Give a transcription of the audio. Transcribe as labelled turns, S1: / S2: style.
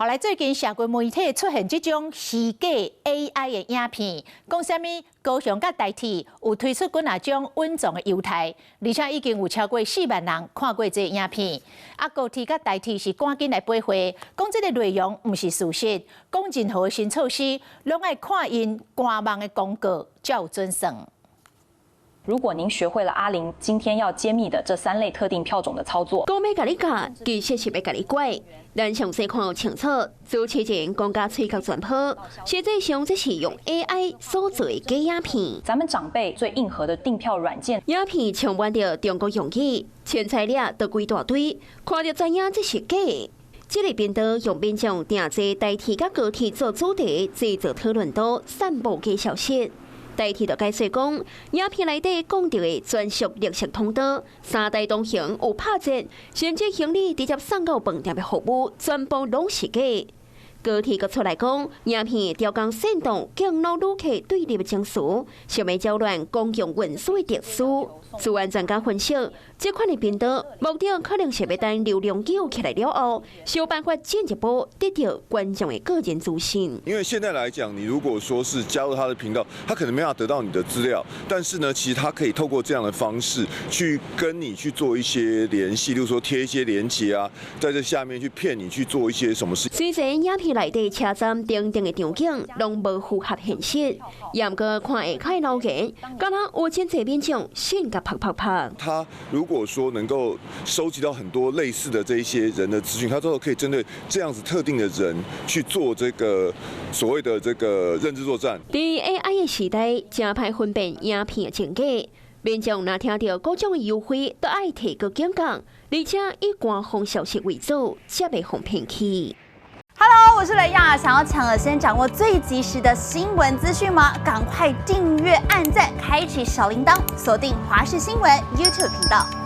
S1: 後來最近社群媒體出現這種虛假 AI 的影片，講啥物高雄佮台鐵有推出幾若種隱藏的優待，而且已經有超過4萬人看過這個影片。啊，高鐵佮台鐵是趕緊來駁回，講這個內容毋是事實，講任何新措施攏愛看𪜶官網的公告才有準算。
S2: 如果您學會了阿玲今天要揭秘的這三類特定票種的操作，
S3: 講欲共你教，其實是欲共你拐。咱詳細看清楚，主持人講甲喙角全破，實際上這是用 AI 所做的假影片。
S2: 咱們長輩最硬核的訂票軟件，
S3: 影片充滿著中國用語，凊彩掠都規大堆，看著知影這是假的。這個頻道用民眾訂坐台鐵佮高鐵做主題，製造討論度，散布假消息。台鐵就解釋講，影片內底講著的專屬綠色通道，三台同行有拍折，甚至行李直接送到飯店的服務，全部攏是假。高鐵閣出來講，影片刁工煽動激怒旅客對立的情緒，想欲攪亂公共運輸的秩序。資安專家分析，這款的頻道目的可能是欲等流量救起來了後，想辦法進一步得到觀眾的個人資訊。
S4: 因為現在來講，你如果說是加入他的頻道，他可能沒辦法得到你的資料，但是呢，其實他可以透過這樣的方式去跟你去做一些聯繫，例如說貼一些連結啊，在這下面去騙你去做一些什麼事。
S3: 雖然影片內底車站等等的場景攏無符合現實，毋過看下跤留言，敢若有真濟民眾信共啪啪啪。
S4: 他如果說能夠收集到很多類似的這一些人的資訊，他都可以針對這樣子特定的人去做這個所謂的這個認知作戰。
S3: 佇 AI 的時代，誠歹分辨影片的真假，民眾若聽著各種的優惠，都愛提高警覺，而且以官方消息為主，才袂予騙去。
S5: Hello，我是雷亞，想要搶先掌握最及時的新聞資訊嗎？趕快訂閱、按讚、開啟小鈴鐺，鎖定華視新聞 YouTube 頻道。